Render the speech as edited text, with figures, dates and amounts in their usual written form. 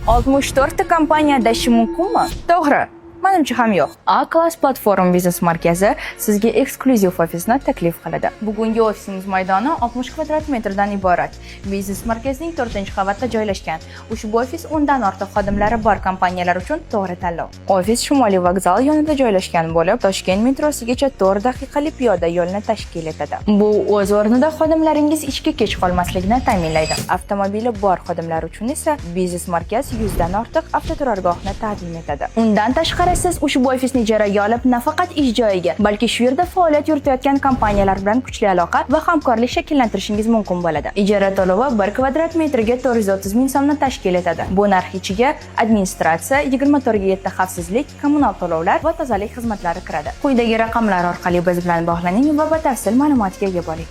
64 ta kompaniya adashi mumkinmi? To'g'ri. Manimcha ham yo'q. A Class Platform biznes markazi sizga eksklyuziv ofisni taklif qiladi. Bugungi ofisimiz maydoni 60 kvadrat metrdan iborat. Biznes markazning 4-qavatda joylashgan. Ushbu ofis 10 dan ortiq xodimlari bor kompaniyalar uchun to'g'ri tanlov. Ofis Shimoliy vokzal yonida joylashgan bo'lib, Toshkent metrosigacha 4 daqiqalik piyoda yo'lni tashkil etadi. Bu o'z o'rnida xodimlaringiz ishga kech qolmasligini ta'minlaydi. Avtomobili bor xodimlar uchun esa biznes markaz 100 dan ortiq avtoturargohni taqdim etadi. Undan tashqari, siz ushbu ofisni ijaraga olib, nafaqat ish joyiga, balki shu yerda faoliyat yuritayotgan kompaniyalar bilan kuchli aloqa va hamkorlik shakllantirishingiz mumkin bo'ladi. Ijara to'lovi 1 kvadrat metrga 430 ming so'mni tashkil etadi. Bu narx ichiga administratsiya, 24 ga 7 xavfsizlik, kommunal to'lovlar va tozalik xizmatlari kiradi. Quyidagi raqamlar orqali biz bilan bog'laning va batafsil ma'lumotga ega bo'ling.